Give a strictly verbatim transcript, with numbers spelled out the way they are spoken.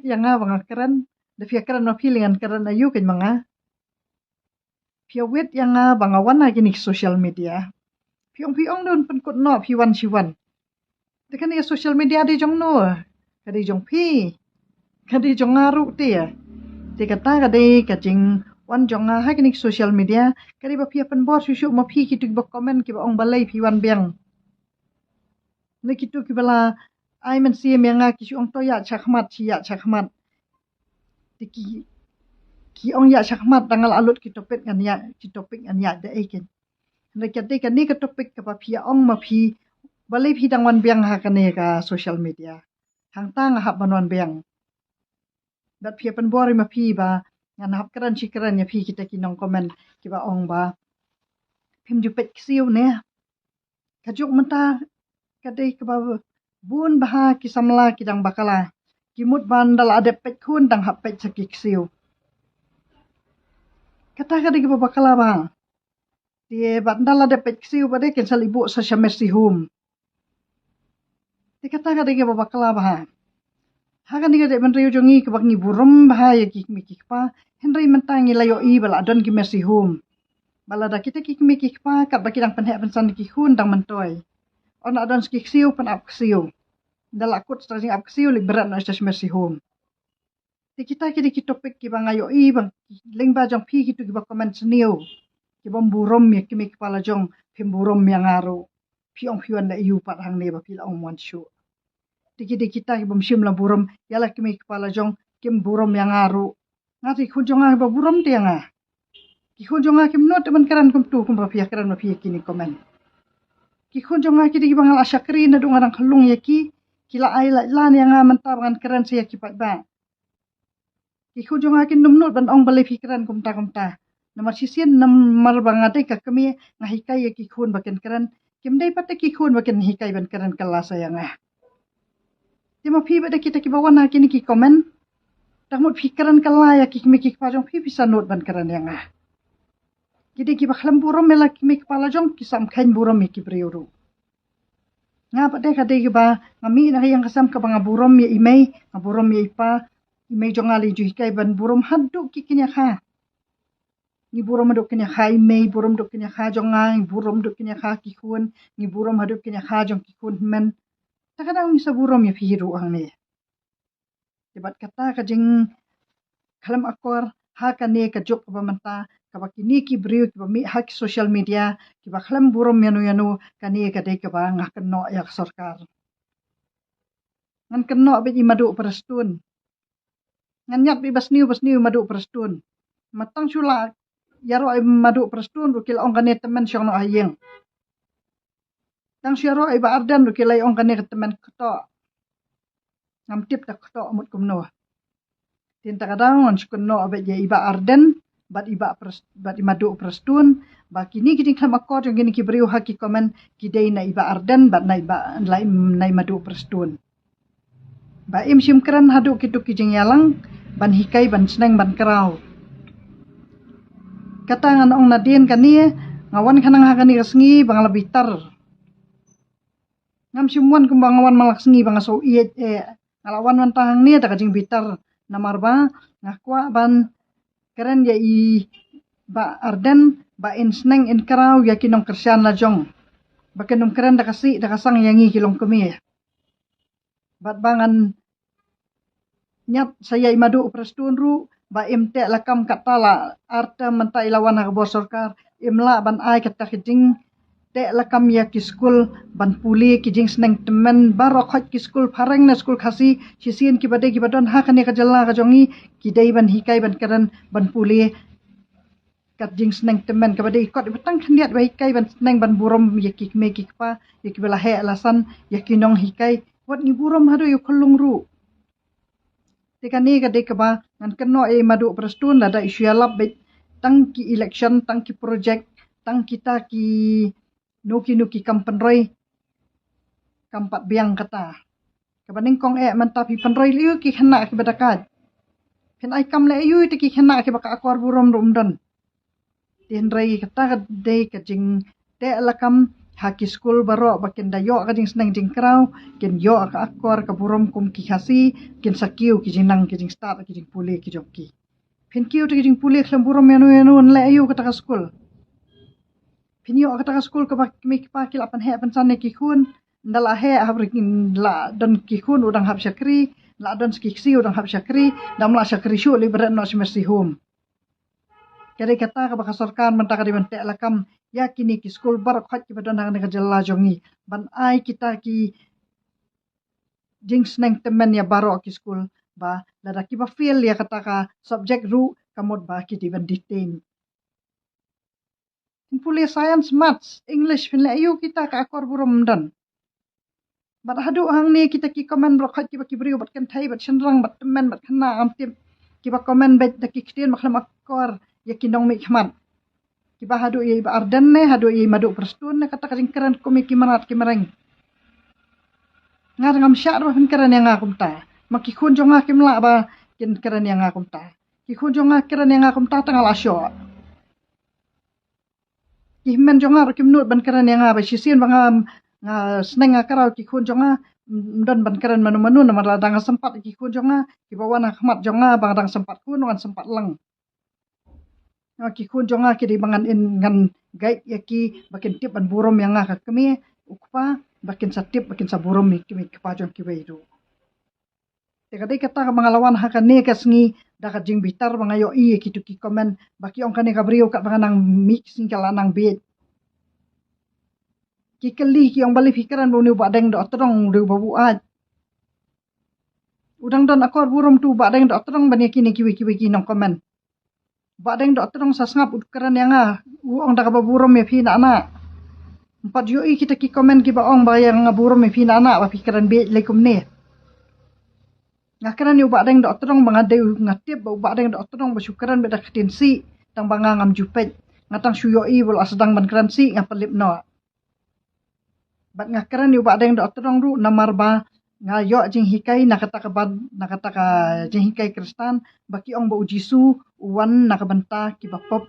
Ïa nga ba nga kren, da phi ïa kren ma phi lei ngan kren aïu kein ma nga. Phi ïa wit ïa nga ba nga wan ha kine ki social media. Phi ong phi ong don pynkut noh phi wan shi wan. Te kane ka social media dei jong no? Ka dei jong phi. Ka dei jong nga ruh te. Te kata ka dei ka jingwan jong nga ha kine ki social media. Ka dei ba phi ïa pynbor shuh shuh ma phi kito kiba comment kiba ong balei phi wan biang. Ne kito kiba la ai mynsiem ïa nga ki shu ong to ïa shakhmat shi ïa shakhmat. Te ki ki ong ïa shakhmat da nga la lut ki topic ngan ïa ki topic ngan ïa da ei kein. Hynrei ka dei kane ka topic kaba phi ïa ong ma phi balei phi dang wan biang ha kane ka social media. Hangta nga hap ban wan biang. Bad phi ïa pynbor ïa ma phi ba ngan hap kren shi kren ïa phi kita ki nong comment kiba ong ba phim ju peit ksiew ne. Ka juk mynta ka dei kaba bun bha ki samla ki dang bakla. Ki mut ban da la dep peit khun dang hap peit sa ki ksiew. Kata ka dei kaba bakla bha. Te ban da la dep peit ksiew ba dei kin sa leit buh sa sha mercy home. Te kata ka dei kaba bakla bha. Ha kane ka dei bynriew jong ngi kaba ngi burom bha ïa ki kmie ki kpa. Hynrei mynta ngi la ïohi ba la don ki mercy home. Ba lada kita ki kmie ki kpa katba ki dang pynheh pynsan ki khun dang myntoi. Ynda don sa ki ksiew pynap ksiew. Da la kut sa jingap ksiew leit bret noh sha mercy home. Te kita ki dei ki topic kiba nga ïohi ba lyngba jong phi kito kiba comment sniew. Kibym burom ïa ki kmie ki kpa la jong phim burom ïa nga ruh. Phi ong phi wan da aïu pat hangne ba phi la ong wan shuh. Te ki dei kita kibym shym la burom ïa la ki kmie ki kpa la jong kim burom ïa nga ruh. Nga te ki khun jong nga kiba burom te ïa nga. Ki khun jong nga kim nud te ban kren kumtu kumba phi ïa kren ma phi ïa kine comment. Ki khun jong nga ki dei kiba nga la shakri naduh nga dang khyllung ïa ki. Ki la ai lait lan ïa nga mynta ba ngan kren sa ïa ki paidbah. Ki khun jong nga kin nym nud ban ong balei phi kren kumta kumta. Namar shisien namar ba nga dei ka kmie nga hikai ïa ki khun ba kin kren. Kim dei pat ki khun ba kin hikai ban kren kylla sa ïa nga. Te ma phi ba dei kita kiba wan ha kine ki comment. Tang mut phi kren kylla ïa ki kmie ki kpa jong phi phi sa nud ban kren ïa nga. Ki dei kiba khlem burom ïa la ki kmie ki kpa la jong ki sam kheiñ burom ïa ki briew ruh. Nga pat de ka dei kaba nga mih na ka ïing ka sem kaba nga burom ïa i mei, nga burom ïa i pa, i mei jong nga lei ju hikai ban burom haduh ki kñia kha. Ngi burom haduh kñia kha i mei, burom haduh kñia kha jong nga, ngi burom haduh kñia kha ki khun, ngi burom haduh kñia kha jong ki khun hynmen. Ta ka dang ngi sa burom ïa phi ruh hangne. Te bad kata ka jingkhlem akor ha kane ka juk kaba mynta kaba kine ki briew kiba mih ha ki social media kiba khlem burom ïano ïano kane ka dei kaba nga kynnoh ïa ka sorkar. Ngan kynnoh bad i Maduh Prestone. Ngan ñiad bad i ba sniew ba sniew i Maduh Prestone. Ma tang shu la ïaroh i Maduh Prestone ruh ki la ong kane tymmen shong noh ha ïing. Tang shu ïaroh i Bah Ardent ruh ki la ong kane ka tymmen katoh. Ngam tip ta katoh mut kumno. Te mynta ka daw ngan shu kynnoh bad ïa i Bah Ardent bad i Bah Pres-, bad i Maduh Prestone ba kine ki jingkhlem akor jong kine ki briew ha ki comment ki dei na i Bah Ardent bad na i Bah, na i, na i Maduh Prestone. Ba im shim kren haduh kitu ki jingïalang ban hikai ban sneng ban kraw. Kata ngan ong nadien kane nga wan khnang ha kane ka sngi ba nga la bitar. Ngam shim wan kumba nga wan man la ka sngi ba nga sngew ïeit eh. Nga la wan mynta hangne da ka jingbitar namar ba nga kwah ban kren ïa i Bah Ardent ba in sneng in kraw ïa ki nongkyrshan la jong. Ba kin ym kren da ka sih da ka sang ïa ngi ki longkmie. Bad ba ngan ñiad sa ïa i Maduh Prestone ruh ba im teh lakam kata la ar term mynta i la wan ha ka bor sorkar im lah ban ai kata ka jingteh lakam ïa ki skul ban pule ki jingsneng tymmen baroh khoit ki skul phareng ne skul Khasi shisien kiba dei kiba don ha kane ka jylla ka jong ngi ki dei ban hikai ban kren ban pule. Ka jingsneng tymmen kaba dei kot iba tang khyndiat ba hikai ban sneng ban burom ïa ki kmie ki kpa ïa kiba la heh la san ïa ki nonghikai wat ngi burom haduh ïa u khyllung ruh. Te kane ka dei kaba ngan kynnoh ïa i Maduh Prestone lada i shu ïalap bad tang ki election tang ki project tang kita kino kino ki kam pynroi kam pat biang kata. Kaba nyngkong eh mynta phi pynroi leh ïa ki khynnah kiba da kait. Phin ai kam leh ïa ki khynnah kiba ka akor burom ruh ym don. Te hynrei kata ka dei ka jingteh lakam ha ki skul baroh ba kin da ïoh ka jingsneng jingkraw, kin ïoh ka akor ka burom kum ki Khasi, kin sa kiew ki jingnang ki jingstad ki jingpule ki jong ki. Phin kiew te ki jingpule khlem burom ïano ïano, yn leh aïu kata ka skul? Phin ïoh kata ka skul kaba ki kmie ki kpa ki la pynheh pynsan ïa ki khun, ynda la heh hap ri-, la don ki khun u dang hap shakri, la don ki ksiew u dang hap shakri, da ym lah shakri shuh lei bret noh sha nursing home. Ka dei kata kaba ka sorkar mynta ka dei ban teh lakam ïa kine ki skul baroh khoit kiba don ha kane ka jylla jong ngi, ban ai kita ki jingsneng tymmen ïa baroh ki skul, ba lada kiba fail ïa kata ka subject ruh ka mut ba ki dei ban detain. Pule science, maths, English, phin leh aïu kita, ka akor burom ym don. Bad haduh hangne kita ki comment baroh khoit kiba ki briew bad kynthei bad shynrang bad tymmen bad khynnah ngam tip, kiba comment beit da ki ktien ba khlem akor ïa ki nongmihkhmat. Kiba haduh ïa i Bah Ardent ne, haduh ïa i Maduh Prestone ne, kata ka jingkren kum ïa ki mrad ki mreng. Nga ngam shah ruh phin kren ïa nga kumta. Ma ki khun jong nga kim lah ba kin kren ïa nga kumta. Ki khun jong nga kren ïa nga kumta tang la shoh. Ki hynmen jong nga ruh kim nud ban kren ïa nga, ba shisien ba nga, nga sneng nga kraw, ki khun jong nga ym don ban kren mano mano, namar lada nga sympat ki khun jong nga, kiba wan ha khmat jong nga ba nga dang sympat khun, ngan sympat lang. Nga, ki khun jong nga ki dei ba ngan in, ngan guide ïa ki ba kin tip ban burom ïa nga ka kmie u kpa, ba kin sa tip, ba kin sa burom ïa ki kmie ki kpa jong kiwei ruh. Te ka dei kata kaba nga la wan ha kane ka sngi da ka jingbitar ba nga ïohi ïa kitu ki comment ba ki ong kane ka briew katba nga nang mih ki sngi ka la nang bieit. Ki kylli ki ong balei phi kren ba une u Bah Deng Dohtdong u dei uba buaid. U dang don akor burom tu u Bah Deng Dohtdong ban ïa kine kiwei kiwei ki nong comment. Bah Deng Dohtdong sa sngap u kren ïa nga, u ong da kaba burom ïa phi na na. Ym pat ïohi kita ki comment kiba ong ba ïa nga burom ïa phi na na ba phi kren bieit lei kumne. Nga kren ïa u Bah Deng Dohtdong ba nga dei, nga tip ba u Bah Deng Dohtdong ba shu kren beit da ka ktien sih, tang ba nga ngam ju peit. Nga tang shu ïohi ba u la sdang ban kren sih, nga pynlip noh. Bad nga kren ïa u Bah Deng Dohtdong ruh namar ba nga ïoh jinghikai na kata ka ban, na kata ka jinghikai Khristan, ba ki ong ba u Jisu u wan na ka bynta kiba pop